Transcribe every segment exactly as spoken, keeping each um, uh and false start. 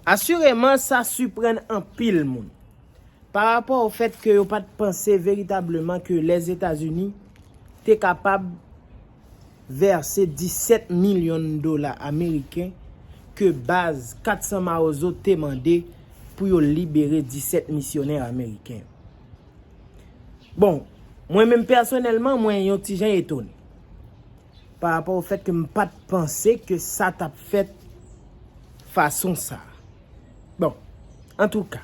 Asireman, sa siprann anpil moun. Pa rapò o fèt ke yo pa t panse veritableman ke Lèzetazini te kapab vèse disèt milyon dola ameriken ke baz kat san Mawozo te mande pou yo libere disèt misyonè ameriken. Bon, mwen menm pèsonèlman, mwen yon ti jan etone pa rapò o fèt ke m pa t panse ke sa t ap fèt fason sa. Bon, antouka,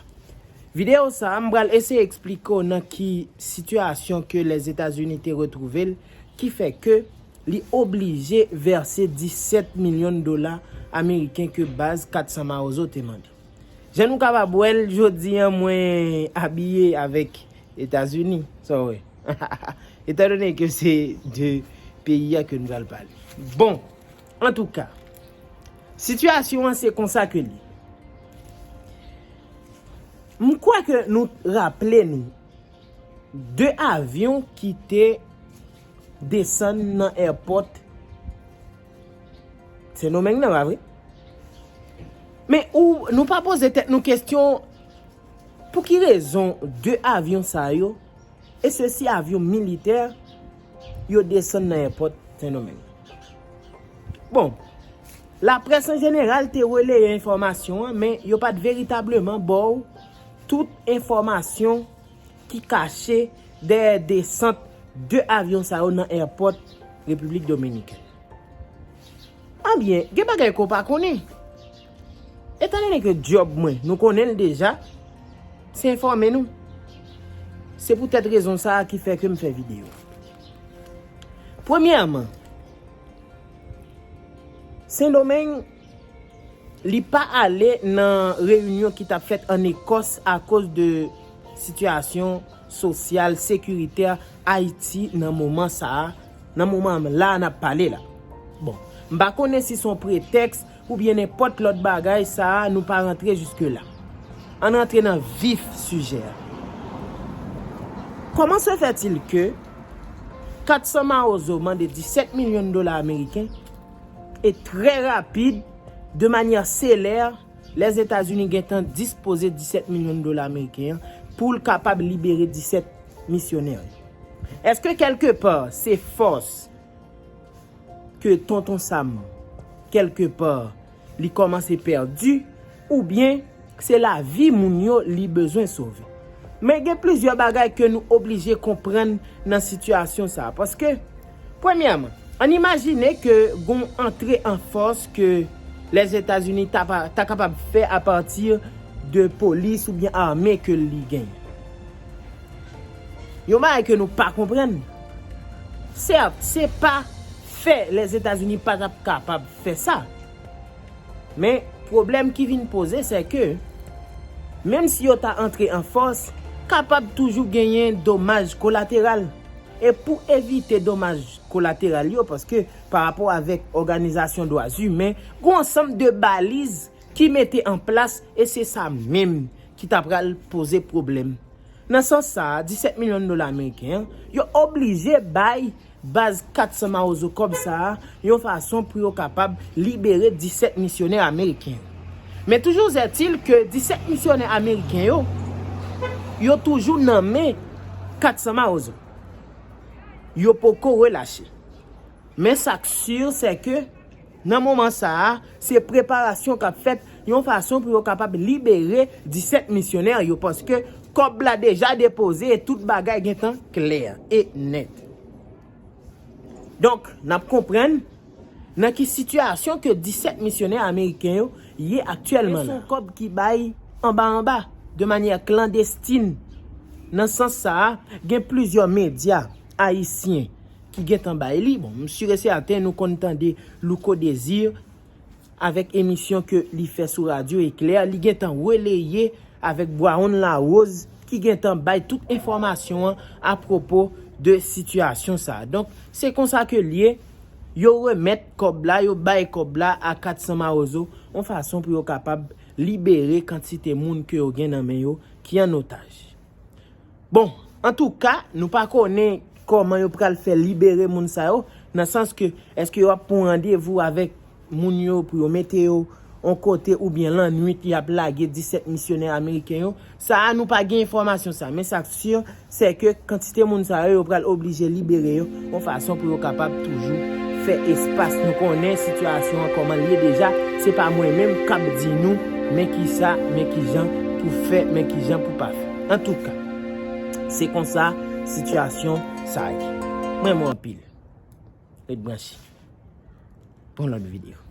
videyo sa a, m pral eseye eksplike w nan ki sitiyasyon ke Lèzetazini te retwouve l, ki fè ke li oblije vèse disèt milyon dola ameriken ke baz kat san Mawozo te mande. Jan nou kapab wè l, jodi a, mwen abiye avèk Etazini, sa w wè. Etandone ke se de peyi a ke nou pral pale. Bon, antouka, sitiyasyon an se konsa ke li. M kwè ke nou raple nou de avyon ki te desann nan èpòt Sendomeng nan, pa vre? Men ou, nou pa poze tèt nou kesyon, pou ki rezon de avyon sa yo, e se si avyon militè, yo desann nan èpòt Sendomeng? Bon, laprès an jeneral te releye enfòmasyon an, men yo pa t veritableman ba w tout enfòmasyon ki kache dèyè desant de avyon sa yo nan èpòt Repiblik Dominikèn. Ebyen, gen bagay ke w pa konnen. Etandone ke djòb mwen, nou konnen l deja, se enfòme nou. Se poutèt rezon sa a ki fè ke m fè videyo. Premyèman, Sendomeng, li pa ale nan reyinyon ki t ap fèt ann Ekòs akoz de sitiyasyon sosyal, sekiritè Ayiti nan moman sa a, nan moman la a n ap pale la. Bon, m pa konnen si se yon pretèks oubyen nenpòt lòt bagay, sa a, nou pa rantre jiske la. Ann rantre nan vif sijè a. Comment se fait-il que kat san Mawozo mande disèt milyon dola ameriken e trè rapid, de manyè selè, Lèzetazini gentan dispoze disèt milyon dola ameriken an pou l kapab libere disèt misyonè yo? Èske kèlkepa se fòs ke Tonton Sam, kèlkepa, li kòmanse pèdi, oubyen se lavi moun yo li bezwen sove? Men gen plizyè bagay ke nou oblije konprann nan sitiyasyon sa a. Paske, premyèman, ann imajine ke gon antre an fòs ke Lèzetazini ta pa, ta kapab fè apati de polis oubyen ame ke li genyen. Yon bagay ke nou pa konprann. Sèt, se pa fè Lèzetazini pa t ap kapab fè sa. Men, pwoblèm ki vin poze, se ke, menm si yo ta antre an fòs, kapab toujou genyen domaj kolateral. E pou evite domaj kolateral yo, paske pa rapò avèk òganizasyon dwa imen, gon ansanm de baliz ki mete an plas, e se sa menm ki ta pral poze pwoblèm. Nan sans sa a, disèt milyon dola ameriken an, yo oblije bay baz kat san Mawozo kòb sa a yon fason pou yo kapab libere disèt misyonè ameriken yo. Men toujours est-il que disèt misyonè ameriken yo, yo toujou nan men kat san Mawozo. Yo poko relache. Men sa k si, se ke nan moman sa a, se preparasyon k ap fèt yon fason pou yo kapab libere disèt misyonè yo, paske kòb la deja depoze e tout bagay gentan klè e nèt. Donk, n ap konprann nan ki sitiyasyon ke disèt misyonè ameriken yo ye aktyèlman la. E se yon kòb ki bay anba anba, de manyè klandestin. Nan sans sa a, gen plizyè medya ayisyen ki gentan bay li. Bon, m si e sèten nou konn tande Louko Désir avèk emisyon ke li fè sou Radyo Eklè, li gentan releye avèk Brown Larose ki gentan bay tout enfòmasyon an apwopo de sitiyasyon sa a. Donk, se konsa ke l ye, yo remèt kòb la, yo bay kòb la a kat san Mawozo, yon fason pou yo kapab libere kantite moun ke yo gen nan men yo ki an otaj. Bon, antouka, nou pa konnen kòman yo pral fè libere moun sa yo, nan sans ke, èske yo ap pran randevou avèk moun yo pou yo mete yo yon kote oubyen lannwit y ap lage disèt misyonè ameriken yo. Sa a, nou pa gen enfòmasyon sa, men sa k si, se ke kantite moun sa yo, yo pral oblije libere yo yon fason pou yo kapab toujou fè espas. Nou konnen sitiyasyon an kòman l ye deja, se pa mwen menm k ap di nou men kisa, men kijan pou fè, men kijan pou pa fè. Antouka, se konsa sitiyasyon sa a ye. Mwen renmen w anpil. Ret branche pou yon lòt videyo.